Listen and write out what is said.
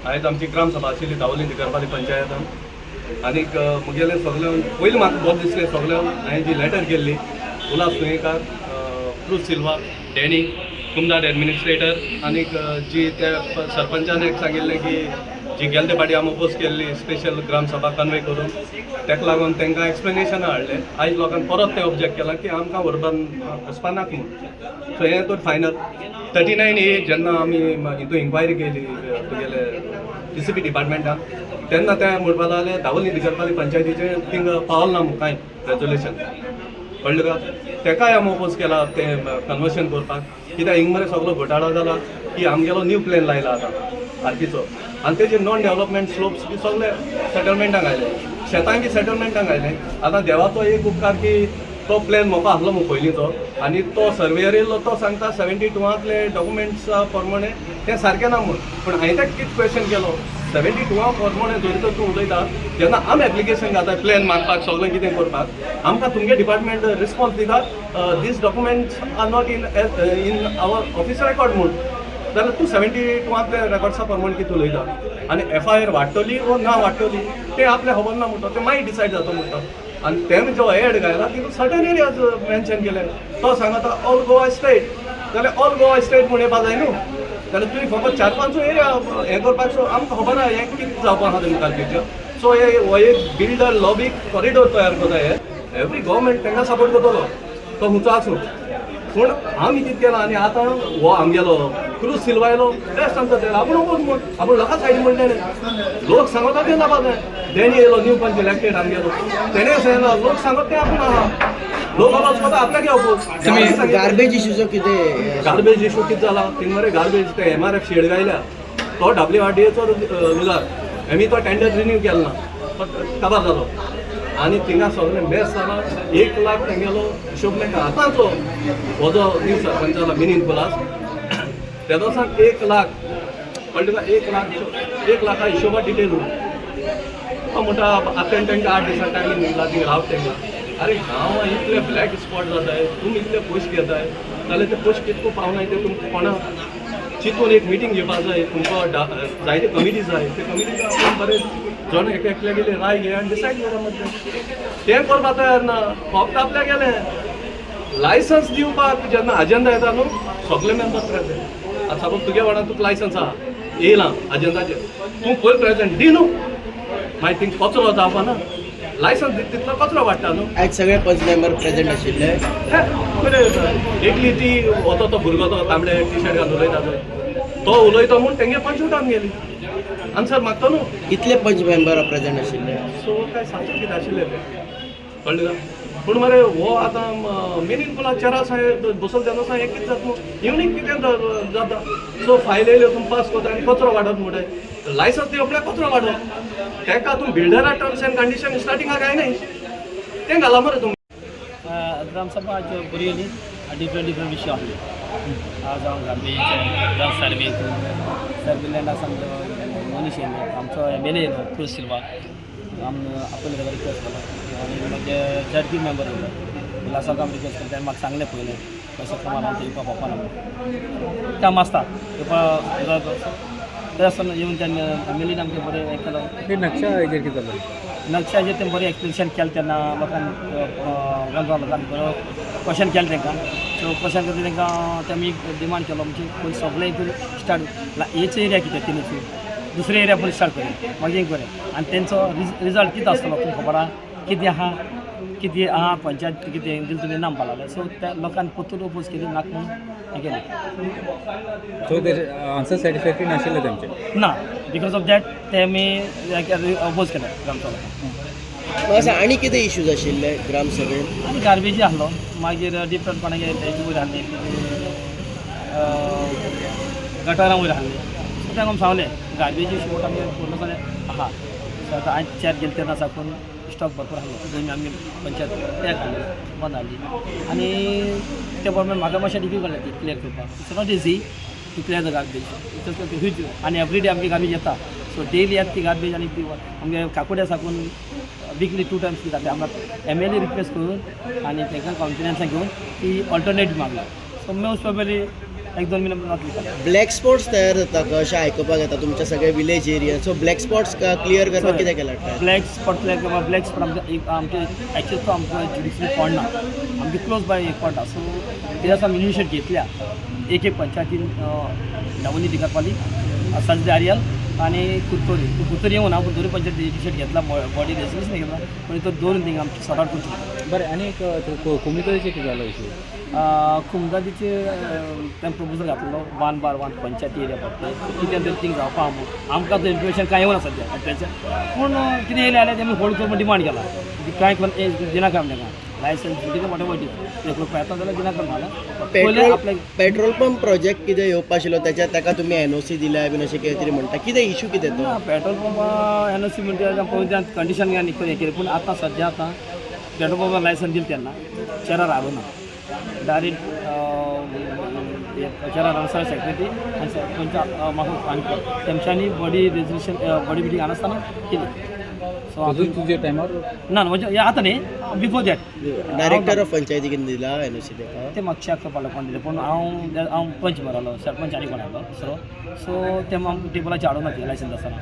आयज आमची ग्रामसभा आशिल्ली दावोली दिगरपाली पंचायतान. आनीक मुगेलें सगळें पयलीं म्हाका बरें दिसलें. सगळें हांवें जी लेटर केल्ली उल्हास तुयेंकार, क्रूज सिल्वा, डॅनी कुमदाद एडमिनिस्ट्रेटर, आनीक जी त्या सरपंचान एक सांगिल्लें की जी गेले फाटी आमी ओपोज केल्ली स्पेशल ग्रामसभा कन्वे करून, ताका लागून तांकां एक्सप्लेनेशनां हाडलें. आयज लोकांक परत तें ऑब्जेक्ट केलां की आमकां व्हरपाक वचपा नाका म्हूण. सो हें तर फायनल 39A जेन्ना आमी हितून इन्क्वायरी केली तुगेले डीसीपी डिपार्टमेंटान, तेन्ना ते म्हणपा लागले दावोली दिगरपाली पंचायतीचे थिंगा पावल ना म्हूण कांय रेजोल्युशन. कळ्ळें तुका? तेकाय आमी ओपोज केला तें कन्वर्शन करपाक. कित्याक हिंग मरे सगलो घोटाळो जाला की आमगेलो न्यू प्लॅन लायला आतां आर्कीचो आनी तेजे नॉन डेव्हलपमेंट स्लोप्स बी सगळे सेटलमेंटाक आयले, शेतांक बी सेटलमेंटाक आयले. आतां देवाचो एक उपकार की तो प्लॅन म्हाका आहलो मू पयलींचो आनी तो सर्वेयर येयल्लो, तो सांगता 72आंतले डॉक्युमेंट्स प्रमाणे तें सारकें ना म्हूण. पूण हांवें ताका कितें क्वेश्चन केलो, 72आ प्रमाणे जरी तर तूं उलयता, जेन्ना आमी एप्लिकेशन घालता प्लॅन मागपाक, सगळें कितें करपाक, आमकां तुमगे डिपार्टमेंट रिस्पॉन्स दिता, "These documents are not in our office record" म्हूण, जाल्यार तूं 72आंतले रेकॉर्ड्सा प्रमाणे कितें उलयता? आनी एफआयआर वाडटली वो ना वाडटली तें आपल्याक खबर ना म्हणटा, तें मागीर डिसायड जाता म्हणटा. आनी तेणें जो एड घायला तितून सर्टन एरियाज मेन्शन केले. तो सांगता ऑल गोवा स्टेट, जाल्यार ऑल गोवा स्टेट म्हूण येवपा जाय न्हू. जाल्यार तुवें फकत चार पांच एरिया हें करपाक. सो आमकां खबर आहा हें कितें जावपा आहा तें मुखार फ्युचर. सो हे हो एक बिल्डर लॉबीक कॉरिडोर तयार करता. हे एवरी गव्हर्मेंट तांकां सपोर्ट करतलो, तो खंयचो आसूं. पूण आमी कितें केलां? आनी आतां हो आमगेलो क्रूज सिल्वा आयलो, बेस्ट आमचो ते आपूण ओपोज म्हूण आपूण लोकां सायडीन म्हणलें न्ही. लोक सांगता तें जावपा जाय. डॅनी येयलो न्यू पंच इलेक्टेड आमगेलो, तेणें सांगला लोक सांगत तें आपूण आहा. लोक वचपा आपल्याक ओपोज. गार्बेज इश्यूचो कितें? गार्बेज इशू कितें जाला थिंग मरे, गार्बेज ते एमआरएफ शेड घायल्या, तो डब्ल्यूआरडीएचो लुगार. आमी तो टेंडर रिन्यू केलो ना, तो काबार जालो आनी थिंगा सगळें मेस जाला. 1 लाख तेंगेलो हिशोब मेळटा. आतांचो हो जो न्यू सरपंच जाला मिनीन कुलास, तेदोसान 1 लाख, कळ्ळें तुका? 1 लाख, 1 लाखा हिशोबा डिटेल. तो म्हणटा आतां तांकां 8 दिसां टायमींग दिला, थिंग रावत तांकां. अरे, गांवां इतले ब्लॅक स्पॉट जाताय, तुमी इतले पयशे घेताय जाल्यार ते पयशे कितको पावनाय ते तुमकां कोणा चिंतून एक मिटींग घेवपा जाय. तुमकां जायते कमिटी जाय, ते कमिटी आपण बरे जण एक एकल्या गेले राय घे आनी डिसायड करा मदलें. तें करपा तयार ना. फक्त आपल्या गेलें लायसन्स दिवपाक जेन्ना अजेंडा येता न्हू, सगळे मेंबर प्रेझेंट. आतां सपोज तुगे वांगडा तुका लायसन्स आहा, येयलां अजेंडाचेर, तूं पयलीं प्रेझेंट दी न्हू. मागीर थिंग कचरो जावपा ना. लायसन्स दिता तितलो कचरो वाडटा न्हू. आयज सगळे पंच मेंबर प्रेझेंट आशिल्ले? बरें, एकली ती वतो तो भुरगो, तो तांबडे टी शर्ट घालून उलयता पळय, तो उलयता म्हूण तेंगे पंच उठान गेली. आन्सर मागता न्हू. कितले पंच मेंबर प्रेझेंट आशिल्ले? सो काय सातशे कितें आशिल्ले ते, कळ्ळें का? पूण मरे हो आतां मिनीन कुला चेरा साहेब बसल तेन्ना सांग, हें कितें जाता न्हू, युनीक कितें जाता. सो फायल येयल्यो, तुमी पास करता आनी कचरो वाडत म्हणटाय. लायसन्स दिवप म्हळ्यार कचरो वाडप. तेका तूं बिल्डरा टर्म्स एंड कंडिशन स्टार्टिंगाक काय न्ही तें घाला मरे तुमी. ग्रामसभा आज बरी जाली. डिफरंट डिफरंट विशय आहले, जावं गार्बेज, जावं सर्वे. सर्वे लँड आसा, आमचो मनीस येयलो, आमचो एमएलए येयलो क्रूज सिल्वा. आम आपण ताका रिक्वेस्ट केलो आनी मागीर झेडपी मेंबर येयलो उल्हासाक आमी रिक्वेस्ट केलो. तेणें म्हाका सांगलें पयलें कशें प्रमाण आमचें येवपा पावपा ना म्हणून. काम आसता येवपा ते आसतना येवन तेन्ना एमएलएन आमचें बरें हें केलो. ते नक्षा हेजेर कितें जालें? नक्षाचेर तें बरें एक्सप्लेनेशन केलें तेन्ना लोकांक, गांवच्या लोकांक बरो क्वेश्चन केलें तांकां. सो क्वेश्चन करता तांकां तेमी डिमांड केलो म्हणजे पयलीं सगळें हितून स्टार्ट हेच एरिया कितें तिनूच दुसरे एरिया पयलीं स्टार्ट करूं, मागीर एक बरें. आनी तेंचो रिजल्ट कितें आसतलो तुमकां खबर आहा, कितें आहा कितें आहा, पंचायत कितें दिलें तुमी नाम पावले. सो त्या लोकांनी परतून ओपोज केली, नाका म्हणून हें केलें. सो ते आन्सर सॅटिस्फॅक्टरी नाशिल्ले तेमचे? ना, because of that ते आमी ओपोज केलें ग्रामसभा. म्हाका सांग, आनी कितें इश्यूज आशिल्ले ग्रामसभेन? आनी गार्बेजी आहलो, मागीर डिफरंट कोणागे हेजे वयर आहले, गटारां वयर आहले. सो तांकां आमी सांगलें गार्बेज इशू म्हणटा आमी पूर्णपणे आहा. सो आतां आयज चेर गेले तेन्ना साकून स्टॉक भरपूर आहलो. जंय आमी पंचायत पॅक आहली, बंद आहली आनी ते प्रमाणे म्हाका मातशें डिफिकल्ट जाता क्लियर करपाक. It's not easy to clear the garbage, it's huge. आनी एवरी डे आमची गार्बेज येता, सो डेली येता ती गार्बेज. आनी ती आमगे काकुड्या साकून विकली टू टायम्स जाता. आमकां एमएलए रिक्वेस्ट करून आनी तांकां कॉन्फिडन्सान घेवन ती ऑल्टरनेट मागला. So most probably एक दोन म्हयने जातले. ब्लॅक स्पॉट्स तयार जाता का अशें आयकुपाक येता तुमच्या सगळे village area, so black spots clear करपाक कितें केलां try? Black spot, black spot आमचे एक आमचे एक्चुअली तो आमकां ज्युडिशरी पडना, आमचे क्लोज बाय एक पडटा. सो तेज्या आमी इनिशिएट घेतल्या एक एक पंचायतीन, दावोली दिगारपाली, सांजे आरियल आनी कुरतोरी. कुरतोरी येवना पूण दोनूय पंचायती इनिशिएट घेतला, बॉडी रेजोल्युशन घेतला, पूण तो दोन थिंग आमची सॉर्ट आउट करची. बरें, आनी एक कुमिताचें कितें जालो इशू? कुमदादीचे तें प्रपोजल घातलेलो 1/1 पंचायती एरिया पडटा, कितें तरी थिंग जावपा आहा. आमकां तो इन्फॉर्मेशन कांय येवना सद्या तेंचें, पूण कितें येयलें जाल्यार तेमी होल्ड करून डिमांड केला, कांय दिनाका आमकां लायसन्स कितें मोठे मोठे एकलो येता जाल्यार दिनाका म्हणला पयलें पेट्रोल आपल्याक. पेट्रोल पंप प्रोजेक्ट कितें येवपा आशिल्लो तेच्या, ताका तुमी एनओसी दिल्या बीन अशें कितें तरी म्हणटा, कितें इशू कितें तो? ना, पेट्रोल पंप एनओसी म्हणजे पयलीं कंडिशन आनी हें केलें, पूण आतां सद्या आतां पेट्रोल पंपाक लायसन दिलें तेन्ना चेरार हाडूं ना, डायरेक्ट चेरार हाडून सेक्रेटरी आनी सरपंच म्हाका आनी तेमच्यांनी बॉडी रेजोल्युशन बॉडी मिटींग हाडनासतना केली. सो अजून तुज्या टायमार? ना, म्हणजे आतां न्ही, बिफोर that. Director of पंचायती कितें दिला एनओसी ताका? ते म्हाका चॅक करपाक कोण दिलें, पूण हांव हांव पंच मरलो, सरपंच आनी कोण आसलो दुसरो, सो ते आमकां टेबलाचेर हाडूं ना ते लायसन आसतना.